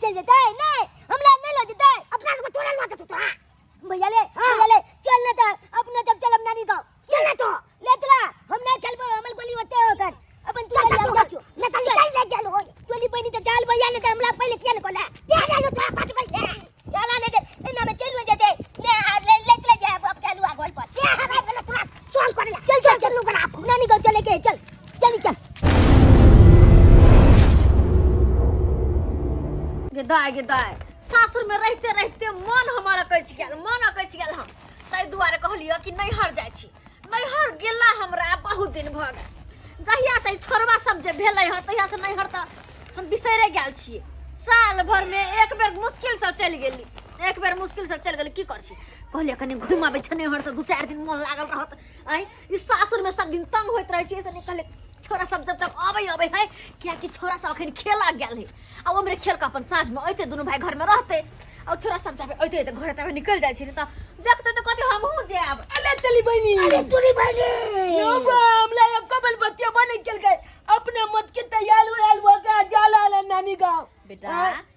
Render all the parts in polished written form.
चल जेतै नहीं हमरा नहीं ल जेतै। अपना सब तोरा ल जेतौ तोरा। भैया ले, भैया ले चल ना त अपना जब चलब नानी गाँव। चल ना तो। ले चला, हम नहीं खेलबो, हमर गोली होते होकर अपन तू चल चल चल हम तू जाछो। ले चल चल ले गेल होय। टोली बनी त चाल भैया ने त हमरा पहिले किया ने कहला? ते गेल तोरा पाँच बजे। चला ने दे एना में चल जेते ने आ ले ले चले जाए बाप के लुआ गोल पर। ते हवा गेल तोरा सोल करला। चल चल चल नानी गाँव चले के चल चल चल। गे दाय गे दाय, सासुर में रहते रहते मन हमर अकछि गेल, मन अकछि गेल। हम ताहि दुआरे कहलियै कि नैहर जाइ छी। नैहर गेला हमरा बहुत दिन भऽ गेल। जहिया से ई छोड़वा सब जे भेलै हँ तहिया से नैहर तऽ हम बिसरे गेल छियै। साल भरमे एक बेर मुश्किलसँ चलि गेली, एक बेर मुश्किलसँ चलि गेली। की कर छी, कहलियै कनि घुमि आबै छै नैहरसँ, 2-4 दिन मन लागल रहत। आँय ई सासुरमे सब दिन तंग होइत रहै छी। एहिसँ कहलियै छोरा सब जब तक अबै अबै है, कियाकि छोरा सब अखन खेला गेल है आ ओमरे खेल के अपन साँझमे अयतै, दुनू भाई घरमे रहतै। आ छोरा सब जाबे अयतै तऽ घरे तबे निकलि जाइ छै, नहि तऽ देखतै तऽ कहतै हमहूँ जायब। अरे तली बहिनी, अरे तोरी बहिनी, यो बा हमला एक कबल बतिया बने चल गए अपने मत के तैयार उड़ाल हुआ का जाला ला नानी गांव। बेटा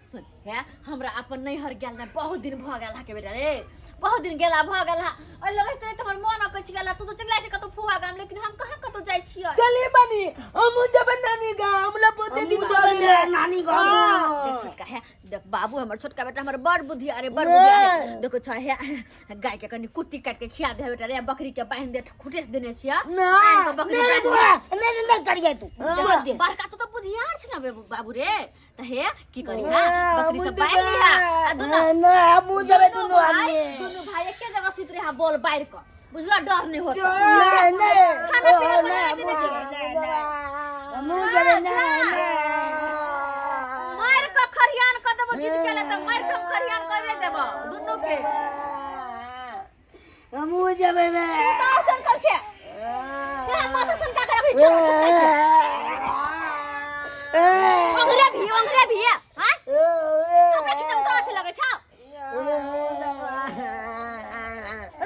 सुन, हे हमरा अपन नैहर गेल ने बहुत दिन भऽ गेल हा के बेटा रे, बहुत दिन गेला भऽ गेल हा। ओहि लगैत रहे तऽ हमर मन अकछि गेल हा। तू तऽ चलि जाइ छै कतौ फुआ गाम, लेकिन हम कहाँ कतौ जाइ छियै। चली बनी हम जब नानी गांव हमला बहुत दिन हमहूँ भऽ जेबै गेल नानी गाँव। देख छोटका है, देख बाबू हमर छोटका बेटा हमर बड़ बुद्धि अरे बड़ बुद्धि अरे। देखो छ हे गाय के कनि कुट्टी काट के खिया दे बेटा रे, बकरी के बांध दे, खुटेस देने छियै। ना। आनि कऽ बकरी नहीं रे बान्हि बुआ, नहीं नहीं नहीं करिए तू, छोड़ दे। बड़का तू तऽ बुधियार छै ने बाबू रे, तऽ हे की करी हा हाँ, बकरी सब मुद्दे बांध लिहा आ दुनू नहीं हमहूँ जेबै दुनू दुनू भाई आदमी। दुनू भाई एके जगह सुति रहा बोल बारि कऽ, बुझला डर नहीं होत। नहीं नहीं खाना पीना नहीं, बना देने हमहूँ छियै। जेबै, हमहूँ जेबै, नहीं नहीं। मारि कऽ खरियान कऽ देबो जीत के, तऽ मारि कऽ हम खरियान करबे देबो दुनू के। हमहूँ जेबै बे। तू तऽ और सनकल छै, तेरा माथा सनका कर अभी छोड़ छोड़ के। ओंगरे भी ओंगरे भी हां हमरा की तोरा अथी लगै छौ?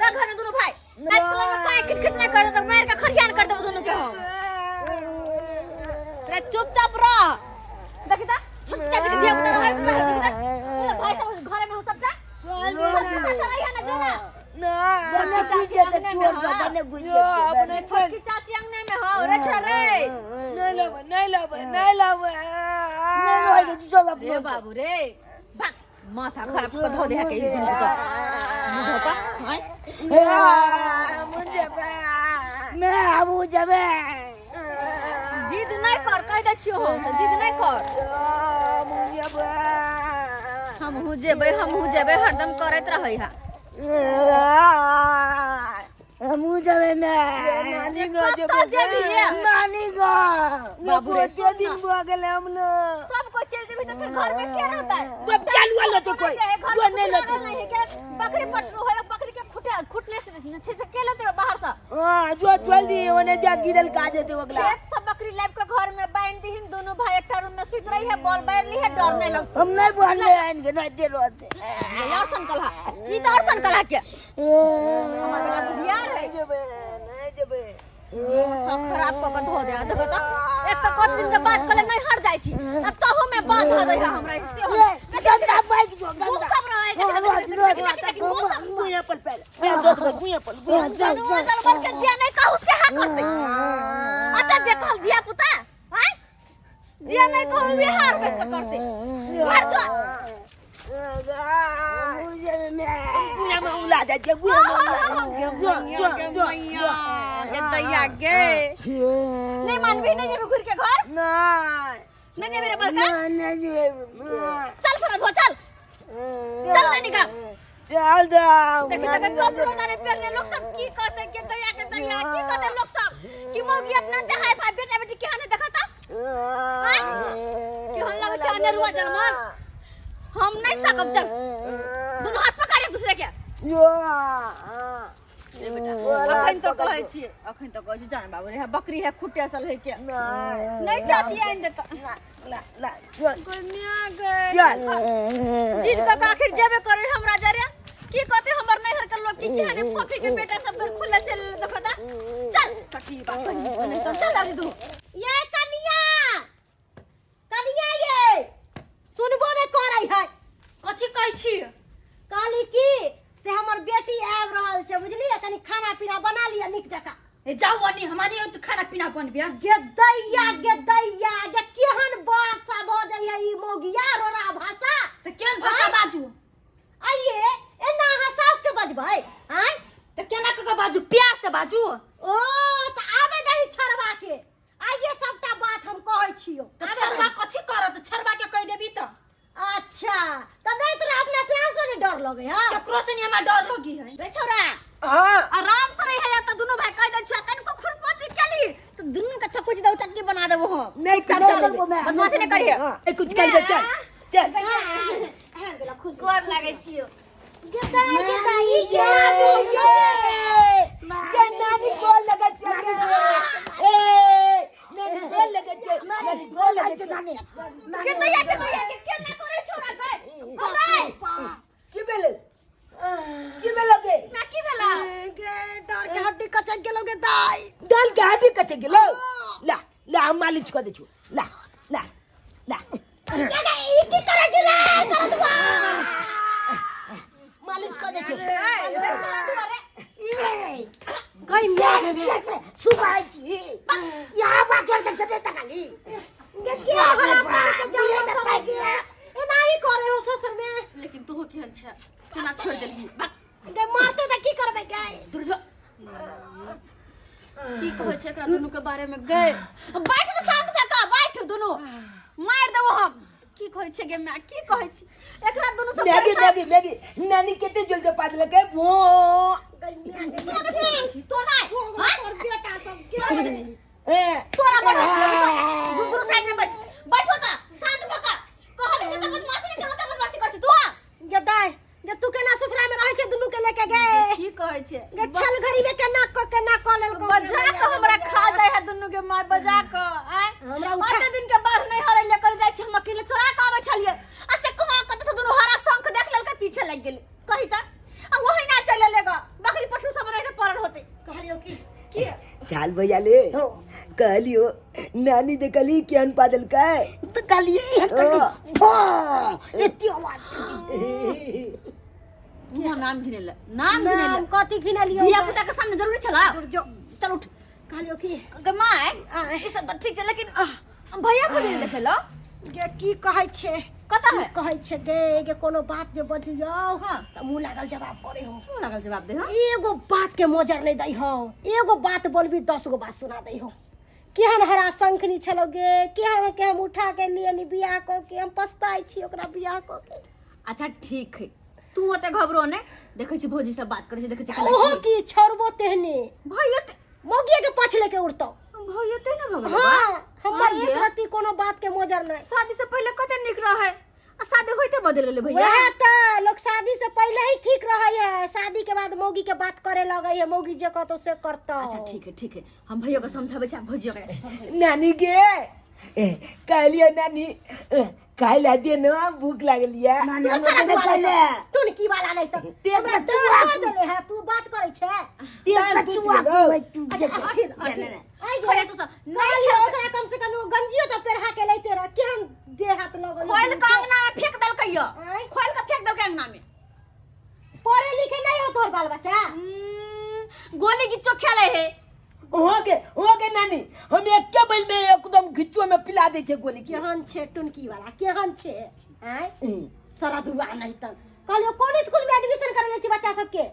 रख घर में दुनू भाई नहीं तो में काहे खिटखिट नहीं कर तो मार के खरियान कर देबो दुनू के हम। रे चुपचाप रह, देखी त छोटकी चाची के धिया पुता रहै देखी त पूरा भाई सब घरे में हो सबटा सब साथ रही है ना जो ना। ना बने घुस जेतै चोर सब, बने घुस यो जेतै। अपने छोटकी चाची अंगने में हो रे छोरा रे। नहीं लावे नहीं लावे नहीं लावे। नहीं रहै के चल रे अपनो। बाबू रे भाग, माथा खराब कर धो दे के ई दुनू के मुंह धोता हैं। मुझे मैं हमहूँ जेबै। जिद नहीं कर, कह दै छियो हम जिद नहीं कर। हमहूँ जेबै हमहूँ जेबै हरदम करैत रहै हा। हमहूँ जेबै मैं। नानी गाँव कब तक जेबही रे? नानी गाँव। बाबू रे बहुत सुन दिन ना, भऽ गेल हम लोग। सब कोई चल जेबही तऽ फिर घर में के रहतै? बब चालू वाला तो कोई घर वो में नहीं कुछ लेते। लागल नहीं है के बकरी पटरू है, बकरी के खुटे खुटने से नहीं छै से के लेतै बाहर से? हाँ जो चल दी ओने जा गिरल काज हेतै ओकरा। खेत सब बकरी लाइब के घर में बांध दीहिन, दोनों भाई एकटा रूम में सुत रही है, बॉल बारि ली है, डर नहीं लगतौ। हम नहीं बोलने आएंगे नहीं दे रहते। ये और सनकल हा, ई तऽ और सनकल हा के हमर बेटा बुधियार है। नहीं जेबै नहीं जेबै। माथा खराब कऽ के धो दे। देखो तऽ एक तऽ कत दिन के बाद कहले नहीं हट जाइ छी, आ तहु में बात हो जाइ हमरा सेहो। गंदा बाइक जो गुम गंदा। सब रहै के रोज रोज गुम सब गुइया पर पैर पैर दो दो गुइया पर गुइया। चल जनुआ चल। जानवर के जे नहीं कहू सेहा करतै। अते बेकल धिया पुता हैं, जे नहीं कहू विहार बैस के करतै। घर जो हमहूँ जेबै मैं। गुइया में उला जाइ छै गुइया में उला जाइ छै। जो जो जो मैया के दैया गे, नहीं मानबी नहीं जेबी घुर के घर? नहीं नहीं जेबी रे बड़का? नहीं नहीं जेबै। चल सरा धो चल चल नानी का चल जाओ। देखी तक कपड़ो नानी पहनने लोग सब की कहते के दैया के दैया, की कहते लोग सब कि मौगी अपना देखाय भाई बेटा बेटी केहन है देखता केहन लगै छै अनेरुआ जनमल। हम नहीं सकब, चल दुनू हाथ पकड़ एक दूसरे के। यो रे बेटा अखन तो कहै छियै, अखन तो कहै छियै जान बाबू रे बकरी है खुटे सल है के नहीं चाची आनि देता। ला ला चल कोई मिया गए चल। जिद कऽ आखिर जेबे करे हमरा जरे की कहते हमर नैहर के लोग की केहन है फोफी के बेटा सब घर खुले चल देखो ता चल कटी बात कही चल चल दादी तू ये कनिया कनिया ये सुनबो नहीं करै है। जाओ वनी हमारी तो खाना पीना बनबे। गे दैया गे दैया गे केहन भाषा बजै है ई मौगिया रोड़ा भाषा। तो केहन भाषा बाजू? आइए एना अहाँ सास के बजबै आँय? तो केना कऽ के बाजू? प्यार से बाजू। ओ तऽ आबे दही छड़वा के, आइए सबटा बात हम कहै छियौ। तो आबे छड़वा दही। कथी करत? छड़वा के कहि देबी तऽ। अच्छा तऽ नहि तोरा अपना सास से नहि डर लगै है? केकरो से नहीं हमरा डर लगी है। रे छौड़ा हाँ आराम से रहे है तऽ दुनू भाई कहि दै छियै कनिको खुरपति केली तऽ दुनू के थकुच दौ चटनी बना देबो हम। नहीं चल, कुछ चल, करबो मैं। बदमाशी नहि करिहे। हाँ, ए, कुछ कर बे, चल चल। एहन गेला खुश गोर लागै छियौ। गे दाइ गे दाइ ई ये केना ये ये नानी गोल लगा चल ए नानी गोल लगा चल नानी गोल लगा चल नानी के दैया के दैया के केना करै छौड़ा गै? रे की भेलै की भेलै गे? ना की भेला? गे डर के हड्डी कचक गेलौ गे दाइ। डाल के हड्डी कचक गेलौ? ला ला हम मालिश कऽ दै छियौ, ला ला ला। गे गे ई की करै छी रे सरदुआ? मालिश कऽ दै छियौ। गई माय से सुबह छी यहाँ बात जोड़ तक से नहीं तकाली। गे के हमरा के जन्म सब गया एनाही करे हो ससुर में। लेकिन तोहो केहन छै, केना छोड़ि देलही? बक गे मारते तऽ की करबै गे? दूर जो। की कहै छै एकरा दुनू के बारे में गै? बैठ तऽ शांत भए कऽ बैठ, दुनू मारि देबो हम। की कहै छै गे माय, की कहै छै एकरा दुनू से? मैगी मैगी मैगी नानी कते जोर से पाद लगे वो। तो नहीं तोर बेटा सब के ए तोरा बड़ दुनू साइड में बैठ, बैठो तऽ शांत भए कऽ। कहली जे तऽ बदमाशी नहि करो तऽ बदमाशी करै छी तू। गे दाइ गे तू केना ससुरा में रहै छै दुनू के लेके गे? की कहै छै गे छल घड़ी में केना क केना क लेलकौ? बजा कऽ हमरा खा जाइ है दुनू के माय बजा कऽ। आय हमरा उठा- अते दिन के बाद नहीं हरै ले कर जाइ छी हम अकेले चोरा कऽ आबै छलियै आ से कहाँ कतऽ से दुनू हरा शंख देख लेलकै पीछे लागि गेलै। कही तऽ आ वही ना चलि एलै गऽ, बकरी पठरू सब रहै तऽ पड़ल होतै। कहलियौ की की चाल भैया ले कहलियो नानी देखली केहन पादल कै? तो कहलिए एहन करके भो एती आवाज। मुँह नाम घिनेले, नाम घिनेले। नाम कथी घिनलियौ? धिया पुता के सामने जरूरी छला? जो चल उठ। कहलियौ की गे my आय। ई सब तऽ ठीक छै लेकिन भैया को नहीं देखेलो? गे की कहै छै? कतऽ है? कहै छै गे गे कोनो बात जे बजियौ हाँ। तऽ मुँह लागल जवाब करे हो। मुँह लागल जवाब दे। हाँ एगो बात के मोजर नहीं दै हो, एगो बात बोलबी 10 गो बात सुना दै हो। केहन हरा शंखनी छलो गे, केहन के हम उठा के लिए बियाह कऽ के हम पछताइ छी ओकरा बियाह कऽ के। अच्छा ठीक है, तू ओते घबरो ने, देखै छी भौजी सब बात करै छै, देखै छी केना ओहो की। की छोड़बो तेहने भैया ते मौगिए के पाछ लेके उड़तौ। भैया ते ने भगल। हाँ हमर हाँ एक गे। रत्ती कोनो बात के मोजर नहीं। शादी से पहले कते नीक रहे आ शादी होइते बदल गेलै भैया। वएह तऽ लोग शादी से पहले ही ठीक रहे है, शादी के बाद मौगी के बात करे लगे है, मौगी जे कहतो से करतो। अच्छा ठीक है ठीक है, हम भैया के समझाबै छी आ भौजियो के समझाबै। नानी गे ए, कहलियो नानी खाय ला दे ना, भूख लागल या। नानी हमरा देने खाइले। टुनकी वाला नहीं तऽ पेट हमरा में डाँट चूहा मार देले है, तू बात करै छै? पेट में कुछ चूहा गेलौ। कुहै तू जे अथी- जे- आइ गे, खोले तू सब नहीं नहीं ओकरा कम से कम एगो गंजियो तऽ पेढ़ा के लैते रह, केहन देह हाथ लगल खोल के अंगना में फेंक देलकै यो। आँय? खोल के फेंक देलकै अंगना में। पढ़े लिखे नहीं हो तोहर बाल बच्चा? गोली गिच्चो खेले है। ओहो के नानी हम एके बेल में एकदम घिचुआ में पिला दै छै गोली के। केहन छै टुनकी वाला, केहन छै आँय सरदुआ? नहीं तऽ कहलियौ कोन स्कूल में एडमिशन करेले छी बच्चा सबके?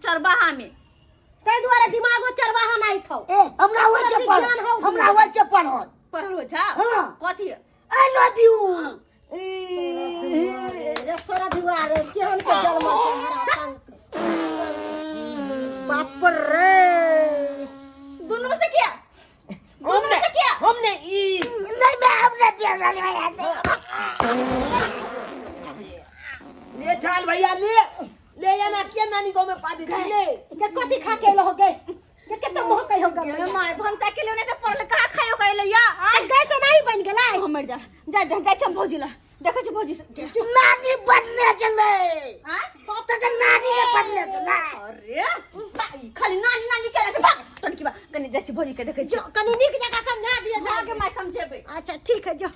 चरबाहा में। ताहि दुआरे दिमागो चरवाहा नहीं थौ। ए हमरा होइ छै प्रति पढ़ल, ज्ञान हौ। हमरा होइ छै पढ़ल। पढ़ल होइ छौ? हाँ। कथी? I love you. रे सरदुआ रे, केहन के जन्म छै हमरा संग। बाप रे दुनू से किया, दुनू से किया? हमने ई नहीं मैं हमने प्यार वाले ले छाल भैया ले ले या ना किया नानी को में पा दे छी ले। गे कथी खा के एलो हो गे? गे कते मोह कहि हो गे? गे my भनसा के लिए नहीं तो पढ़ल कहाँ खायो के एलै या? आ गैस से नहीं बन गेलै? हम मर जा जा जा छी हम भौजी ला, देखै छी भौजी से। नानी बनने चले आँय? तक नानी के बनने चले। अरे भाई, खाली नानी नानी केला छै, भाग टनकी बा कनी जाइ छी भौजी के देखै छी। जो कनी नीक जकाँ समझा दिए। हाँ गे my समझेबै। अच्छा ठीक है जो।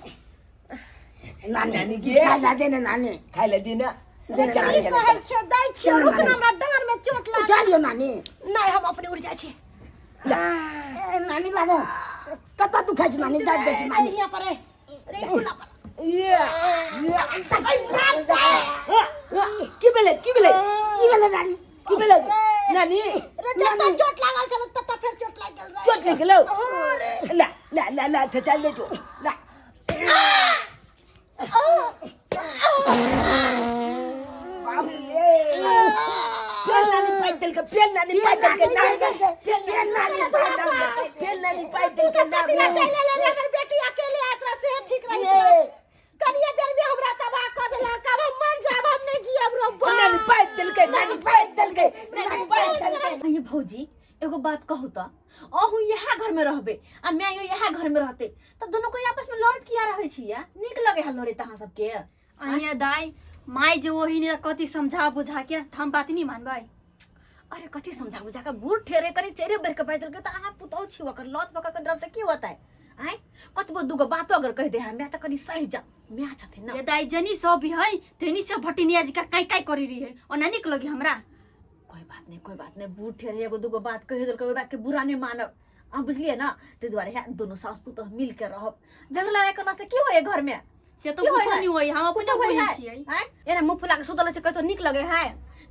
नानी नानी के? खाइ ला दे ना नानी। खाय ले दे ना। दे ना चल, नानी। की कहै छै दै छियै, चल रुक ना, नानी। हमरा डाँड़ में चोट उठा लागल। लियो नानी। नहीं हम अपने उड़ जाइ छी। ए, नानी बाबू कतऽ दुखाइ छै नानी दर्द दै छै नानी हियां पर रे रे फुला पर ये की भेलै की भेलै की भेलै नानी की भेलै नानी रे जतऽ चोट लागल छल ततऽ फेर चोट लागि गेल रे चोट लागि गेलौ ला ला ला ला चचा ले जो ला बाप रे फेर नानी पाइ देलकै फेर नानी पाइ देलकै फेर नानी पाइ देलकै फेर नानी पाइ देलकै कथी ला चलि एलै रे हमर बेटी अकेले आयत रहे से ठीक रही कनिए देर में हमरा तबाह कऽ देलक आब हम मर जायब हम नहि जियब रो बा नानी पाइ देलकै नानी पाइ देलकै नानी पाइ देलकै अये भौजी एगो बात कहू तऽ अहूँ इएह घर में रहबै आ मायो इएह घर में रहतै तऽ दुनू कोई आपस में लड़ैत किया रहै छियै नीक लगै है लड़ैत अहाँ सबके अहिया दाई माय जे ओही ने कथी समझा बुझा के तऽ हम बात नहीं मानबै अरे कथी समझा बुझा के बूढ़ ठेरे करी चेरे बेर के बाजि देलकै तऽ अहाँ पुतहु छी ओकर लत पकड़ के डरब तऽ की होतै आँय कतबो दूगो बातो अगर कहि दे है माय तऽ कनि सहि जा माय छथिन ना ये दाई जनी सब भी है तेनी सब भटिनिया जी का काई काई करी रही है ओना नीक लगी हमरा कोई बात नहीं कोई बात नहीं बूढ़ ठेरे एगो दूगो बात कहि देलकै ओहि बात के बुरा नहीं मानब अहाँ बुझलियै ना ताहि दुआरे है दुनू सास पुतहु मिल के रहब झगड़ा लड़ाइ करला से की होय घर में से तो की होय कुछो है? नहीं होई हम अपने कुछो होय बुझै है छियै आँय? एना मुँह फुला के सुतल रहै छै कहितो नीक लगे है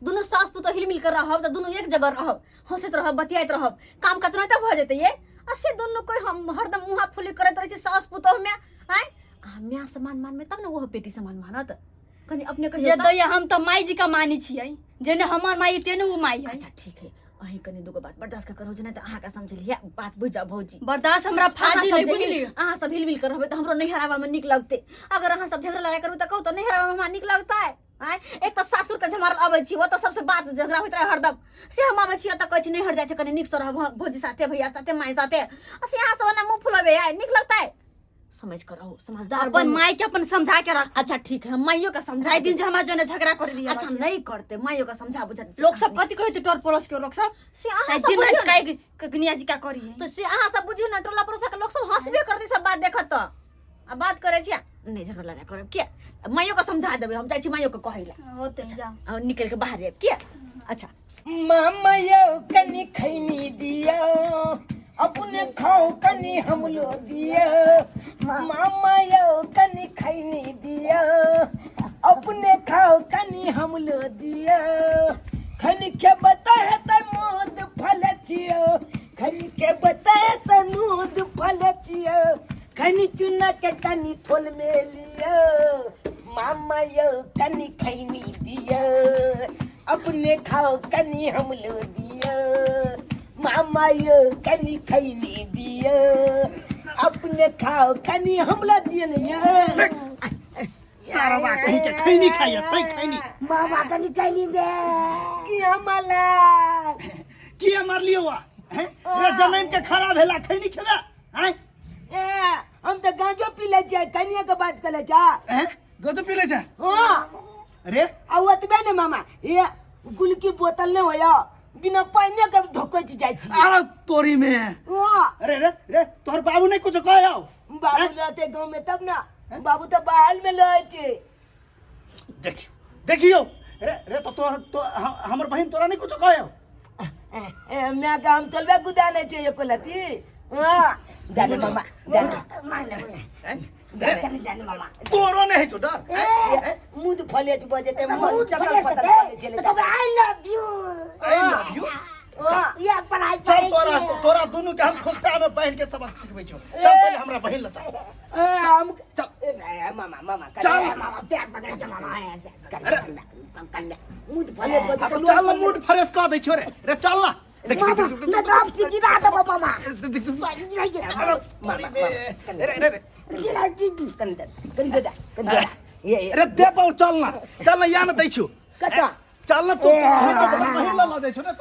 दुनू सास पुतहु हिल मिल के रहब तऽ दुनू एक जगह रहब हंसैत रहब बतियाइत रहब काम कतना तऽ भऽ जेतै ये आ से दुनू कोई हम हरदम मुँह फुली करैत रहै छै सास पुतहु में आँय अहाँ माय समान मानबै तब ने ओहो बेटी समान मानत कनि अपने कहियौ ये तऽ। दैया हम तऽ माई जी का मानी छियै जेने हमर माई तेने उ माई है अच्छा ठीक है अहीं कनि दूगो बात बर्दाश्त करू जे नहि तऽ अहाँके समझलियै बात बुझि जाउ भौजी बर्दाश्त हमरा फाजिल है बुझली अहाँ सब हिल मिल कर रहबै तऽ हमरो नैहर आबऽमे नीक लगतै अगर अहाँ सब झगड़ा लड़ाइ करबै तऽ कहू तऽ नैहर आबऽमे हमरा नीक लगतै आँय एक तऽ सासुरके झमारल अबै छी ओतऽ सबसँ बात झगड़ा होइत रहै हरदम से हम अबै छी तऽ कहै छी नैहर जाइ छै कनि नीकसँ रहब भौजी साथे भैया साथे माय साथे आ से अहाँ सब एना मुँह फुलबै आइ नीक लगतै समझ कर रहो समझदार अपन बनू। माई के अपन समझा के रख अच्छा ठीक है माइयो के समझा जाय दिन जे हमरा जने झगड़ा कर लिया अच्छा नहीं करते माइयो के समझा बुझा लोग सब कथी कहै छै टोल पड़ोस के लोग सब से अहाँ शायद सब दिन बुझियौ रात ना। काहे कगनिया जी का करी है तो से अहाँ सब बुझियौ ना टोला पड़ोसा के लोग सब हंसबे करते सब बात देखत तऽ आ बात करै छियै नहीं झगड़ा लड़ाइ करब किया माइयो के समझा देबै हम जाइ छी माइयो के कहै लए होते जा आ निकलि के बाहर आबि किया अच्छा मामा यौ कनि खैनी दिया अपने खाओ कनि हमलो दिया मामा यौ कनि खैनी दिया अपने खाओ कनि हमलो दिया खनि के बताए त मूद फल छियो खनि के बताए त मूद फल छियो खनि चुना के कनि थोल में लियो मामा यौ कनि खैनी दिया अपने खाओ कनी हम लो दियो मामा यो कनी खैनी दियो अपने खाओ कनी हम लो दियो ने यो सारवा कहीं के खैनी खाइए सही खैनी मामा कनी खैनी दे किया माला किया मारलियो वा हैं रे जमीन के खराब भेला खैनी खेबे हैं ए हम तो गांजो पी ले छियै कनिया के बात कर ले जा हैं गजो पी ले छे हां अरे आ ओतबे ने मामा ये गुलकी बोतल ने होया बिना पानी के धोकच जाइ छी अरे तोरी में हाँ अरे रे रे तोहर बाबू नहीं कुछ कहे आओ बाबू रहते गांव में तब ना बाबू तो बाहर में रहे छे देखियो देखियो रे रे तो तोहर तो हमर बहिन तोरा नहीं कुछ कहे आओ मैं के हम चलबे गुदा नहीं छे एको लती हाँ जाने मामा जाने जाने मामा तोरो नहीं छो डर मुंह तो फले छ बजेते मुंह मुंह चकल फले पतल सके फले चले तो I love you I love you या पढ़ाई चल तोरा तोरा दोनों के हम खोपटा में बहन के सबक सिखबै छौ चल पहले हमरा बहन ल चल हम चल ए, मामा मामा चल। मामा प्यार पकड़ के मामा अरे। मुंह तो फले हाँ तो चल ना मूड फ्रेश कर दै छो रे रे चल ना देख मामा देख देख नहीं तो हम गिरा देबो मामा देख देख गिरा अरे तोरी में रे रे रे गिरा दीदी कन दे कन दे कन दे ये ये अरे दे पाऊ चल ना चल ना या ना दै छु कतऽ? चल ना तू हम तो तोहर बहिन ल ल जाइ छौ ना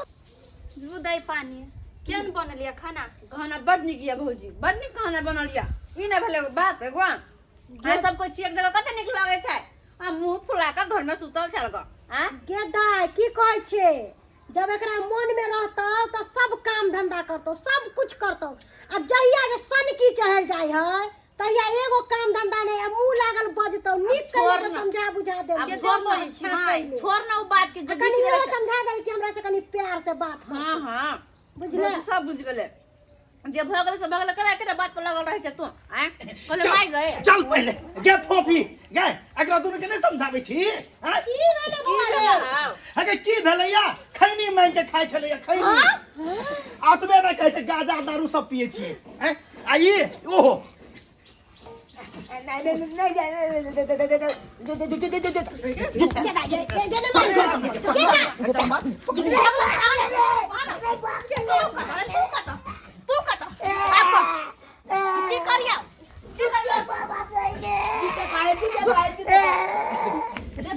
दै पानी केहन बनल या खाना खाना बड नीक यऽ भौजी बड नीक खाना बनल यऽ ई नहि भेलै बात एगो अहाँ सब कोइ छी एक जगह कते नीक लगै छै आ मुँह फुला कऽ घरमे सुतल छल गऽ आँय गे दाय की कहै छै जब एकरा मन में रहतौ तऽ सब काम धंधा करतौ सब कुछ करतौ आ जहिया जे सनकी चढ़ जाइ है तहिया एगो काम धंधा नहीं आ मुंह लागल बजतौ नीक छोड़ कहियो ना। समझा बुझा आब देब छोड़ ना बोलै छी, माय। छोड़ ना ओ बात के कनि इहो समझा दे कि हमरा से कनि प्यार से बात कर हाँ हाँ बुझले सब बुझ गेलै जे भऽ गेलै से भऽ गेलै कला एकटा बात पर लगल रहै छै तू आँय कहले माय गए चल पहिले गे फोफी गे एकरा दुनू के नहीं समझाबै छी आँय? की भेलै बौआ रे हगे की भेलैया खैनी मांगि के खाइ छलैया खैनी आतबे नहि कहै छै गाजा दारू सब पियै छियै आँय? आ ई ओहो तू कत की करिया की करिया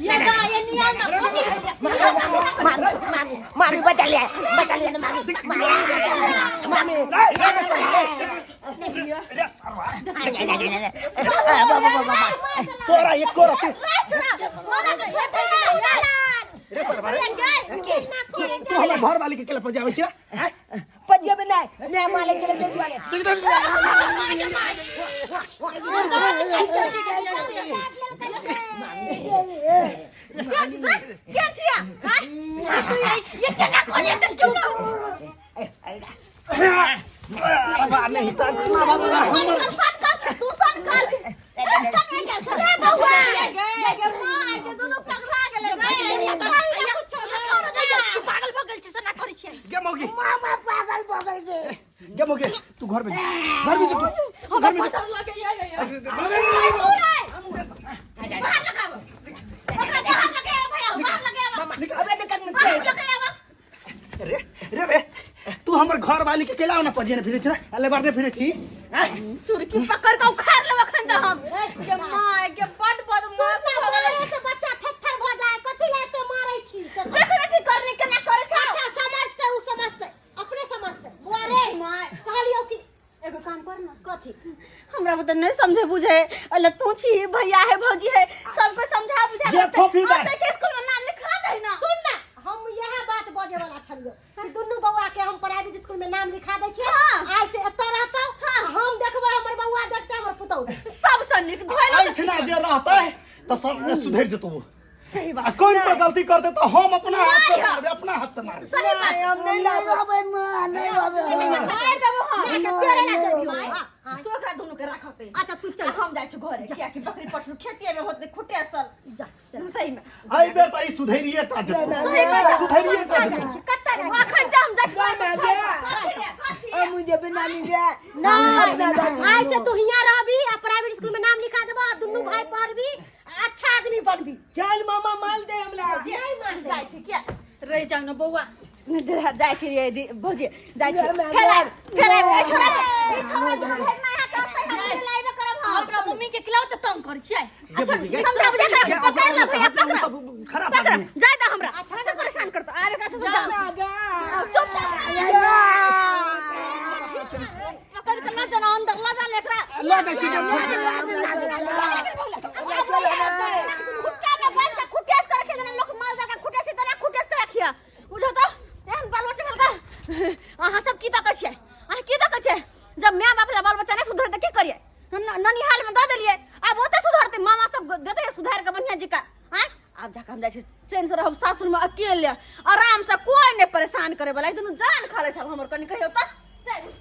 ये दा ये निया ना कथी भेलै मामी बचा लिया बचा लिया ना मामी मामी रे सरवा तोरा एको रति रे सरवा रे तू हमर घर वाली के केला पजाबै छी आँय? पजिया नहीं मैं माले चले दे दुआरे के छिया हां ये केना कहलियै तऽ क्यों ना सरवा नहीं त सनकल सनकल छै तू सनकल सनकल के छै रे बौआ गे गे मां के दुनू पगला गेलै गे तू पागल भऽ गेल छै से ना करै छियै गे मौगी मामा पागल भऽ गेल छै गे मौगी तू घर में जा घर में जा तू घर में जा डर लगैया बाहर लगाबो ओकरा बाहर लगाबो भैया बाहर लगाबो अबे तो कन बाहर लगाबो रे रे रे तू हमर घर वाली के केला ना पजिए फिरे छी अले बार ने फिरे छी आँय? चुरकी पकड़ के उखाड़ लेब अखन तऽ हम के माय के बड बदमाश सुन भऽ गेलै मारे से बच्चा थेथर भऽ जाए कथी ला एते मारै छी से देखै नहि छी करनी केना करै छै अच्छा समझते उ समझते अपने समझते बुआ रे माय। कहलियौ कि एगो काम कर ना कथी हमरा बुते नहीं समझे बुझे अल्ला तू छी भैया है भौजी है सबको समझा बुझा ये फोफी दाइ। के स्कूल में नाम लिखा दे ना सुन ना हम यह बात बजे वाला छलियो कि दुनू बौआ के हम प्राइवेट स्कूल में नाम लिखा दै छियै हाँ। आइ से एतऽ रहतौ हम देखबै हमर बौआ देखतै हमर पुतहु देखतै सबसे नीक धोइला एहिठिना जे रहतै तऽ सब सुधरि जेतौ सही आ बात कोन पर गलती करतै तऽ हम अपना हाथ से नहीं। मारबै अपना हाथ से मारबै सही बात हम नहीं नहीं रहबै माँ नहीं रहबै मार देबो हम माय के पेड़े ला देबियौ। माय, हाँ, हाँ। तू एकरा दुनू के राखते अच्छा तू चल हम जाइ छी घरे कियाकि बकरी पटरू खेतिए में होत नहीं खुटे असल जा चल सही में एहि बेर तऽ ई सुधरिए टा जेतौ सही बात सुधरिए टा कतऽ जेतौ जाइ छी कतऽ जाइ छी अखन तऽ हम जाइ छी कथी रे, कथी रे? मुझे भी नानी दे नहीं आइ से तू हियां रहबी आ प्राइवेट स्कूल में नाम लिखा देबो आ दुनू भाई पढ़बी आ अच्छा आदमी बनबी चल मामा माल दे हमरा नहीं मारतै जाइ छी किया रहि जाउ ने बौआ जाइ छी रे भौजी जाइ छी ना, फेर ना, आयब फेर आयब ए छोरा ई छोरा दुनू भाई ना यहाँ के से हम लाइव करब हम अपना मम्मी के खिलाओ तऽ तंग करै छियै गे मौगी, गे। समझा बुझा कर गे, पकड़ ले भैया अपना पकड़ सब खराब पकड़ आदमी है। जाय दा हमरा अच्छा नहीं तो परेशान करतो आब एकरा से जाओ चुप पकड़ के ल जाना अंदर ल जा लेकरा लऽ जाइ छी गे मौगी। खुट्टा में बांध के खुटेस कर रखे जना लोग माल जाके खुटेस इतना खुटेस कर रखिया बुझो तो एहन बाल बच्चा भेल का अहाँ सब की तकै छियै अहाँ की तकै छियै जब माय बाप ला बाल बच्चा नहीं सुधरतै की करियै ननिहाल में दऽ देलियै आब ओतऽ सुधरतै मामा सब देतै सुधारि कऽ बढ़िआँ जकाँ आँय आब जाकऽ हम जाइ छी चैन से रहब सासुर में अकेले आराम से कोई नहीं परेशान करे वाला ई दुनू जान खा लै छल हमर कनी कहियो तऽ चलू।